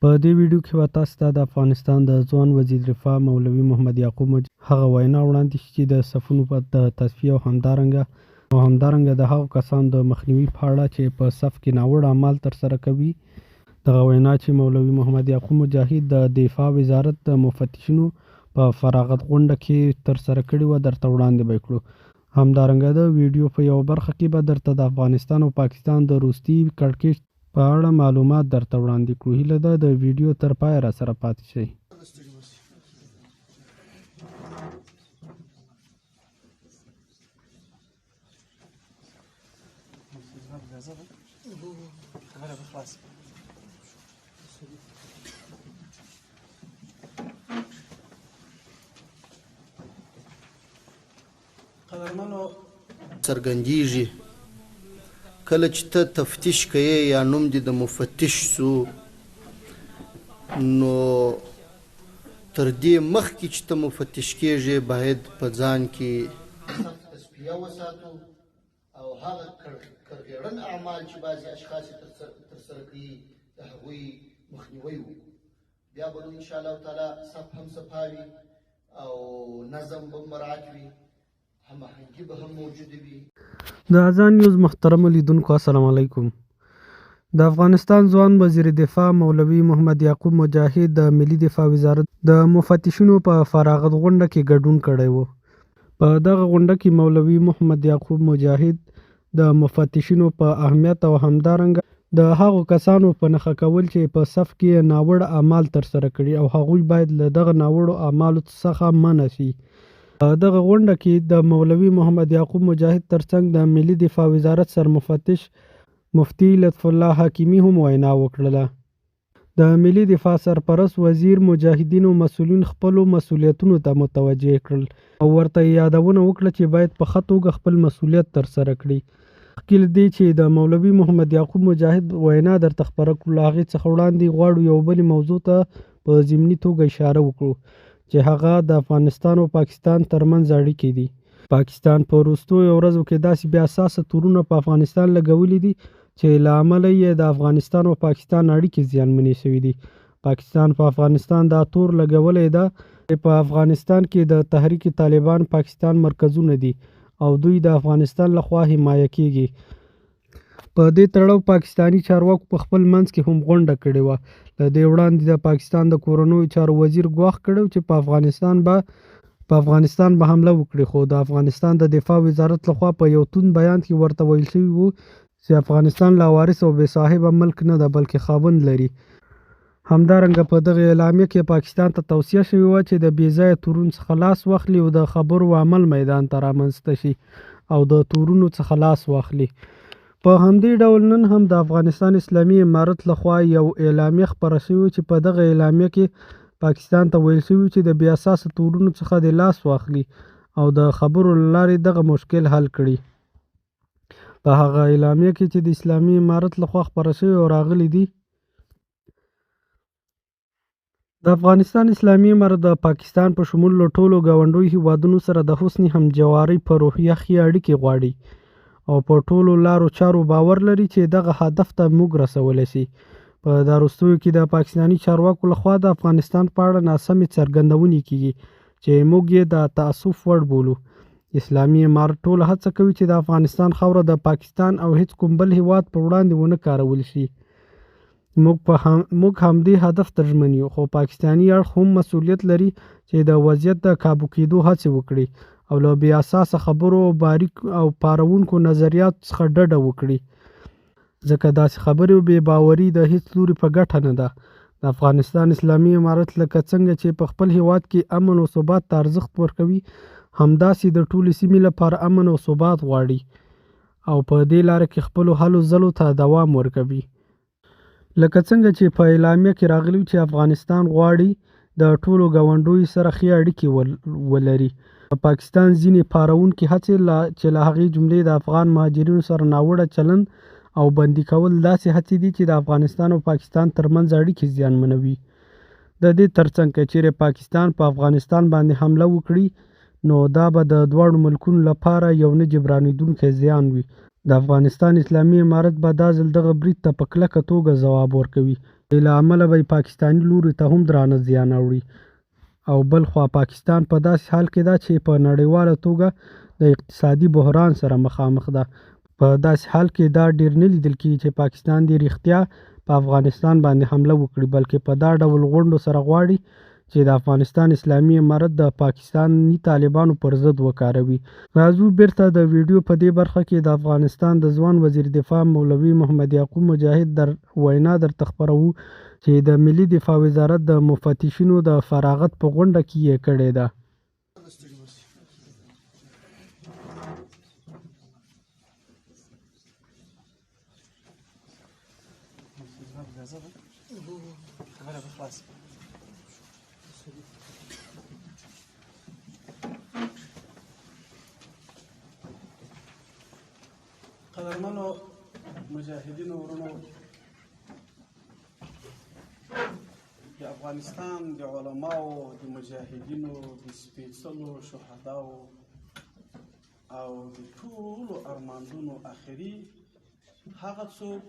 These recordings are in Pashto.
په دې ویډیو کې به تاسو ته د افغانستان د ځوان وزیر دفاع مولوي محمد یعقوب مجاهد هغه وینا وړاندې شي چې د صفونو په د تصفیې او همدارنګه د هغو کسانو د مخنیوي په اړه چې په صف کې ناوړه اعمال ترسره کوي. دغه وینا چې مولوي محمد یعقوب مجاهد د دفاع وزارت د مفتشینو په فراغت غونډه کې ترسره کړې وه، درته وړاندې به یې کړو. همدارنګه د ویډیو په یوه برخه کې به درته د افغانستان او پاکستان د وروستي کړکېچ په اړه معلومات درته وړاندې کړو. هیله ده د ویډیو تر پایه راسره پاتې شئ. قدرمنو څرګندیږي کله چې ته تفتیش کوې یا نوم دې د مفتش شو، نو تر دې مخکې چې ته مفتش کېږې باید په ځان کې سخت تصفیه وساتو او هغه کرغېړن اعمال چې بعضې اشخاص یې ترسره کوي د هغوی مخنیوی وکړو. بیا به نو ان شاء الله تعالی صف هم صفا وي او نظم به مراعات وي، هماهنګي به هم موجوده وي. د اذان نیوز محترمو لیدونکو السلام علیکم. د افغانستان ځوان وزیر دفاع مولوي محمد یعقوب مجاهد د ملي دفاع وزارت د مفتشینو په فراغت غونډه کې ګډون کړی و. په دغه غونډه کې مولوي محمد یعقوب مجاهد د مفتشینو په اهمیت او همدارنګه د هغو کسانو په نښه کول چې په صف کې یې ناوړه اعمال ترسره کړي او هغوی باید له دغه ناوړو اعمالو څخه منع شي. په دغه غونډه کې د مولوي محمد یعقوب مجاهد ترڅنګ د ملي دفاع وزارت سرمفتش مفتي لطف الله حکیمي هم وینا وکړله. د ملي دفاع سرپرست وزیر مجاهدینو مسؤلین خپلو مسؤلیتونو ته متوجه کړل او ورته یې یادونه وکړه چې باید په ښه توګه خپل مسؤلیت ترسره کړي. مخکې له دې چې د مولوي محمد یعقوب مجاهد وینا درته خپره کړو، له هغې څخه وړاندې غواړو یوه بلې موضوع ته په ضمني توګه اشاره وکړو چې هغه د افغانستان او پاکستان ترمنځ اړیکې دي. پاکستان په وروستیو ورځو کې داسې بې اساسه تورونه په افغانستان لګولي دي چې له امله یې د افغانستان او پاکستان اړیکې زیانمنې شوې دي. پاکستان په افغانستان دا تور لګولی ده چې په افغانستان کې د تحریک طالبان پاکستان مرکزونه دي او دوی د افغانستان لخوا حمایه کیږي. په دې تړاو پاکستاني چارواکو په خپل منځ کې هم غونډه کړې وه. له دې وړاندې د پاکستان د کورنیو چارو وزیر ګواښ کړی چې په افغانستان به حمله وکړي، خو د افغانستان د دفاع وزارت لخوا په یو توند بیان کې ورته ویل شوي وو چې افغانستان لاوارث او بې صاحبه ملک نه ده، بلکې خاوند لري. همدارنګه په دغه اعلامیه کې پاکستان ته توصیه شوې وه چې د بې ځایه تورونو څخه لاس واخلي او د خبرو عمل میدان ته رامنځته شي او د تورونو څخه لاس واخلي. په همدې ډول نن هم د افغانستان اسلامي امارت لخوا یو اعلامیه خپره شوې چې په دغه اعلامیه کې پاکستان ته ویل شوي چې د بې اساسه تورونو څخه دې لاس واخلي او د خبرو له لارې دغه مشکل حل کړي. په هغه اعلامیه کې چې د اسلامي امارت لخوا خپره شوې او راغلي دي: د افغانستان اسلامي امارت د پاکستان په شمول له ټولو ګاونډیو هیوادونو سره د حسن همجوارۍ په روحیه ښې اړیکې غواړي او په ټولو لارو چارو باور لري چې دغه هدف ته موږ رسولی شي. په دا وروستیو کې د پاکستاني چارواکو لخوا د افغانستان په اړه ناسمې څرګندونې کیږي چې موږ یې د تاسف وړ بولو. اسلامي امارت ټوله هڅه کوي چې د افغانستان خاوره د پاکستان او هیڅ کوم بل هیواد په وړاندې ونه کارول شي. موږ همدې هدف ته ژمن یو، خو پاکستاني اړخ هم مسؤلیت لري چې د وضعیت د کابو کېدو هڅې وکړي او له بې اساسه خبرو او باریک او پاروونکو نظریاتو څخه ډډه وکړي، ځکه داسې خبرې او بې باوري د هیڅ لوري په ګټه نه ده. د افغانستان اسلامي امارت لکه څنګه چې په خپل هیواد کې امن او ثبات ته ارزښت ورکوي، همداسې د ټولې سیمې لپاره امن او ثبات غواړي او په دې لاره کې خپلو هلو ځلو ته دوام ورکوي. لکه څنګه چې په اعلامیه کې راغلي چې افغانستان غواړي د ټولو ګاونډیو سره ښې اړیکې ولري. د پاکستان ځینې پاروونکې هڅې چې له هغې جملې د افغان مهاجرینو سره ناوړه چلند او بندي کول داسې هڅې دي چې د افغانستان او پاکستان ترمنځ اړیکې زیانمنوي. د دې ترڅنګ که چیرې پاکستان په افغانستان باندې حمله وکړي، نو دا به د دواړو ملکونو لپاره یو نه جبرانیدونکی زیان وي. د افغانستان اسلامي امارت به دا ځل دغه برید ته په کلکه توګه ځواب ورکوي. چې له امله به یې پاکستاني لوري ته هم درانه زیان اوړي او بل خوا پاکستان په داسې حال کې ده چې په نړیواله توګه د اقتصادي بحران سره مخامخ ده. په داسې حال کې دا ډېر نه لیدل کېږي چې پاکستان دې رښتیا په افغانستان باندې حمله وکړي، بلکې په دا ډول غونډو سره غواړي چې د افغانستان اسلامي امارت د پاکستاني طالبانو پر ضد وکاروي. راځو بیرته د ویډیو په دې برخه کې د افغانستان د ځوان وزیر دفاع مولوي محمد یعقوب مجاهد در وینا درته خپروو چې د ملي دفاع وزارت د مفتشینو د فراغت په غونډه کې یې کړې ده. قدرمنو مجاهدینو ورونو، د افغانستان د علماو، د مجاهدینو، د سپېڅلو شهداو او د ټولو ارماندونو اخري هغه څوک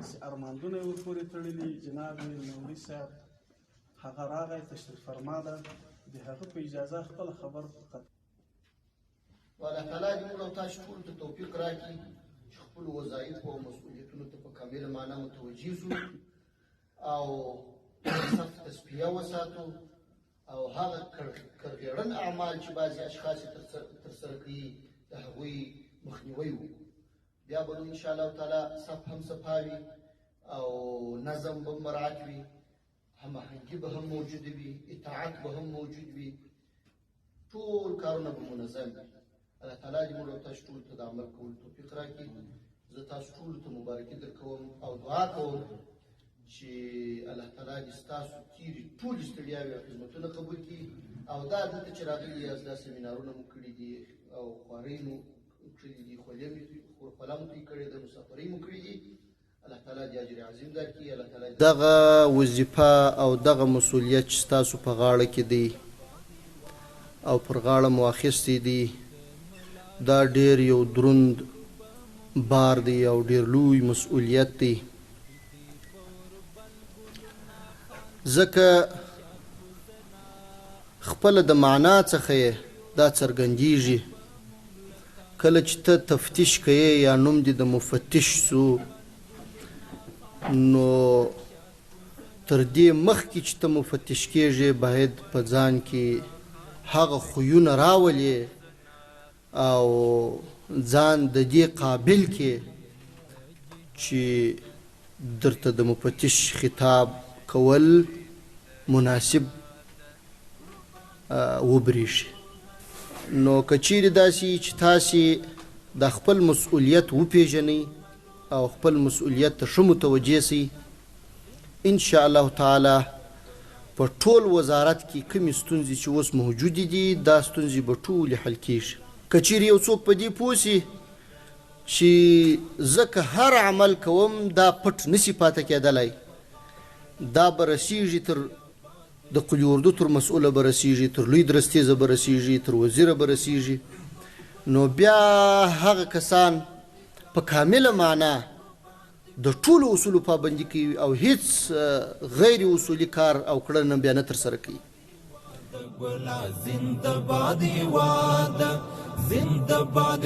چې ارماندونه یې ورپورې تړلي، جناب مولوي صاحب هغه راغی، تشریف فرما ده، د هغه په اجازه خپله خبر ختم. الله تعالی دې موږ او تاسو ټولو ته توفیق راکړي چې خپلو وظایفو او مسؤلیتونو ته په کامله معنا متوجه شو او صف تصفیه وساتو او هغه کرغېړن اعمال چې بعضې اشخاص یې ترسره کوي د هغوی مخنیوی وکړو. بیا به نو انشاءالله تعالی صف هم صفا وي او نظم به مراعات وي، هماهنګي به هم موجوده وي، اطاعت به هم موجود وي، ټول کارونه به منظم وي. الله تعالی دې موږ او تاسو ټولو ته د عمل کولو توفیق راکړي. زه تاسو ټولو ته مبارکي درکوم او دعا کوم چې الله تعالی دې ستاسو تېرې ټولې ستړیاوې او خدمتونه قبول کړي. او دا دلته چې راغلي یاست، دا سیمینارونه مو کړي دي او خوارۍ مو کړي دي، خوله مو توی کړې ده، مسافرۍ مو کړي دي. الله تعالی دې اجر عظیم درکړي. الله تعالی دغه وظیفه او دغه مسؤلیت چې ستاسو په غاړه کې دی او پر غاړه مو اخیستی دی، دا ډیر یو دروند بار دی او ډیر لوی مسؤلیت دی، ځکه خپله د معنا څخه یې دا څرګندیږي، کله چې ته تفتیش کوې یا نوم دې د مفتش شو، نو تر دې مخکې چې ته مفتش کېږې باید په ځان کې هغه خویونه راولې او ځان د دې قابل کې چې درته د مفتش خطاب کول مناسب وبرېښي. نو که چیرې داسې چې تاسې د خپل مسؤلیت وپېژنئ او خپل مسؤلیت ته ښه متوجه شئ، ان شاء الله تعالی په ټول وزارت کې کومې ستونزې چې اوس موجودې دي، دا ستونزې به ټولې حل کېږي. که چیرې یو څوک په دې پوه شي چې زه که هر عمل کوم دا پټ نشي پاتې کېدلی، دا به رسیږي تر د قول اردو تر مسؤله به رسیږي، تر لوی درستیزه به رسیږي، تر وزیره به رسیږي، نو بیا هغه کسان په کامله معنا د ټولو اصولو پابندي کوي او هیڅ غیر اصولي کار او کړنه بیا نه ترسره کوي. زنده باد هیواد، زنده باد.